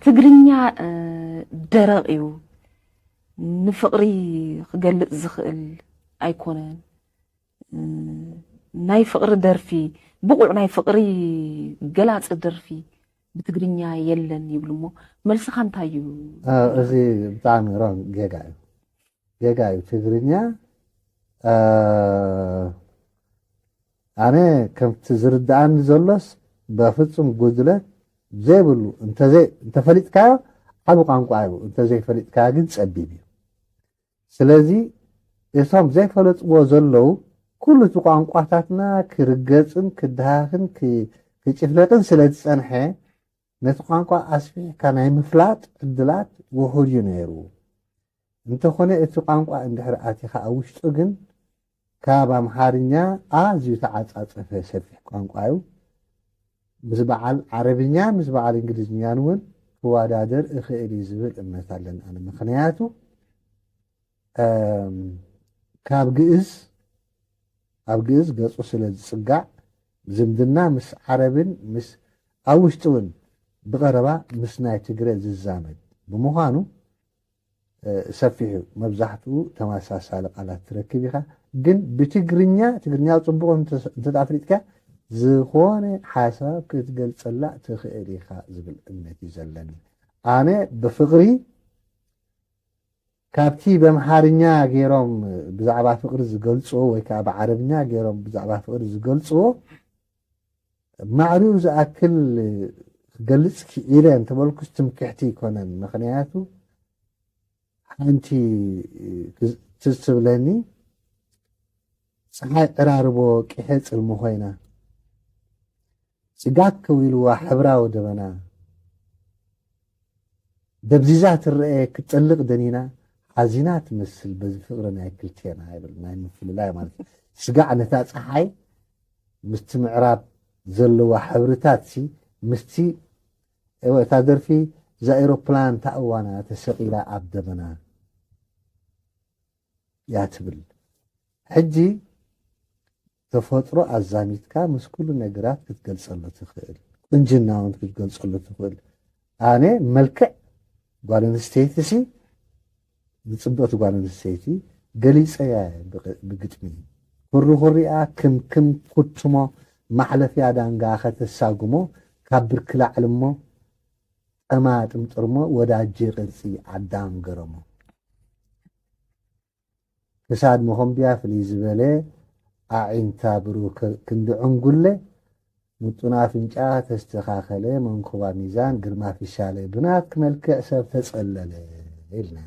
ትግርኛ ደረቕ እዩ። ንፍቕሪ ክገልጽ ዝኽእል ኣይኮነን። ናይ ፍቕሪ ደርፊ፣ ብቑዕ ናይ ፍቕሪ ገላጺ ደርፊ ብትግርኛ የለን ይብሉ እሞ፣ መልስኻ እንታይ እዩ? እዚ ብጣዕሚ ሮን ጌጋ እዩ። ጌጋ እዩ። ትግርኛ ኣነ ከምቲ ዝርድኣኒ ዘሎስ በፍጹም ጉድለት ዘይብሉ፣ እንተፈሊጥካዮ ዓቢ ቋንቋ እዩ፣ እንተዘይፈሊጥካዮ ግን ጸቢብ እዩ። ስለዚ እቶም ዘይፈለጥዎ ዘለዉ፣ ኩሉ እቲ ቋንቋታትና ክርገጽን ክድሃኽን ክጭፍለቅን ስለ ዝጸንሐ፣ ነቲ ቋንቋ ኣስፊሕካ ናይ ምፍላጥ ዕድላት ውሑድ እዩ ነይሩ። እንተኾነ እቲ ቋንቋ እንድሕር ኣቲኻ ኣብ ውሽጡ ግን ካብ ኣምሓርኛ ኣዝዩ ተዓጻጸፈ ሰፊሕ ቋንቋ እዩ። ምስ በዓል ዓረብኛ ምስ በዓል እንግሊዝኛን እውን ክወዳደር እኽእል እዩ ዝብል እምነት ኣለኒ ኣነ። ምኽንያቱ ካብ ግእዝ ኣብ ግእዝ ገጹ ስለ ዝጽጋዕ ዝምድና ምስ ዓረብን ምስ ኣብ ውሽጢ እውን ብቐረባ ምስ ናይ ትግረ ዝዛመድ ብምዃኑ ሰፊሑ መብዛሕትኡ ተመሳሳሊ ቃላት ትረክብ ኢኻ። ግን ብትግርኛ ትግርኛ ጽቡቕ እንተ ኣፍሊጥካ ዝኾነ ሓሳብ ክትገልጸላ ትኽእል ኢኻ ዝብል እምነት እዩ ዘለኒ። ኣነ ብፍቕሪ ካብቲ በምሓርኛ ገይሮም ብዛዕባ ፍቕሪ ዝገልጽዎ ወይ ከዓ ብዓረብኛ ገይሮም ብዛዕባ ፍቕሪ ዝገልጽዎ ማዕሪኡ ዝኣክል ክገልጽ ክኢለ እንተበልኩስ ትምክሕቲ ኣይኮነን። ምኽንያቱ ሓንቲ ትዝ ትብለኒ፣ ፀሓይ ዕራርቦ ቂሐ ፅልሚ ኮይና፣ ጭጋግ ከዊልዋ ሕብራዊ ደበና፣ ደብዚዛ ትረአ ክትጠልቕ ደኒና፣ ሓዚና ትመስል በዚ ፍቕሪ ናይ ክልቴና ይብል። ናይ ምፍልላይ ማለት እዩ። ስጋዕ ነታ ፀሓይ ምስቲ ምዕራብ ዘለዋ ሕብርታት ሲ ምስቲ እወ እታ ደርፊ እዛ ኤሮፕላን እታ እዋና ተሰቒላ ኣብ ደበና እያ ትብል። ሕጂ ተፈጥሮ ኣዛሚትካ ምስ ኩሉ ነገራት ክትገልጸሉ ትኽእል፣ ቁንጅና እውን ክትገልጸሉ ትኽእል። ኣነ መልክዕ ጓል ኣንስተይቲ ሲ ንጽብቕቲ ጓል ኣንስተይቲ ገሊጸያ ብግጥሚ። ኩሪ ኩሪኣ ክምክም ኩትሞ ማሕለፍያ ዳንጋ ከተሳጉሞ ካብ ብርኪ ላዕሊ እሞ ጠማ ጥምጥርሞ ወዳጀ ቅርጺ ኣዳም ገረሞ። ክሳድ መኾምብያ ፍልይ ዝበለ ኣዒንታ ብሩህ ክንዲ ዕንጉለ ምጡን ኣፍንጫ ተስተኻኸለ መንኮባ ሚዛን ግርማ ፊሻለ ብናትኪ መልክዕ ሰብ ተጸለለ ኢልና።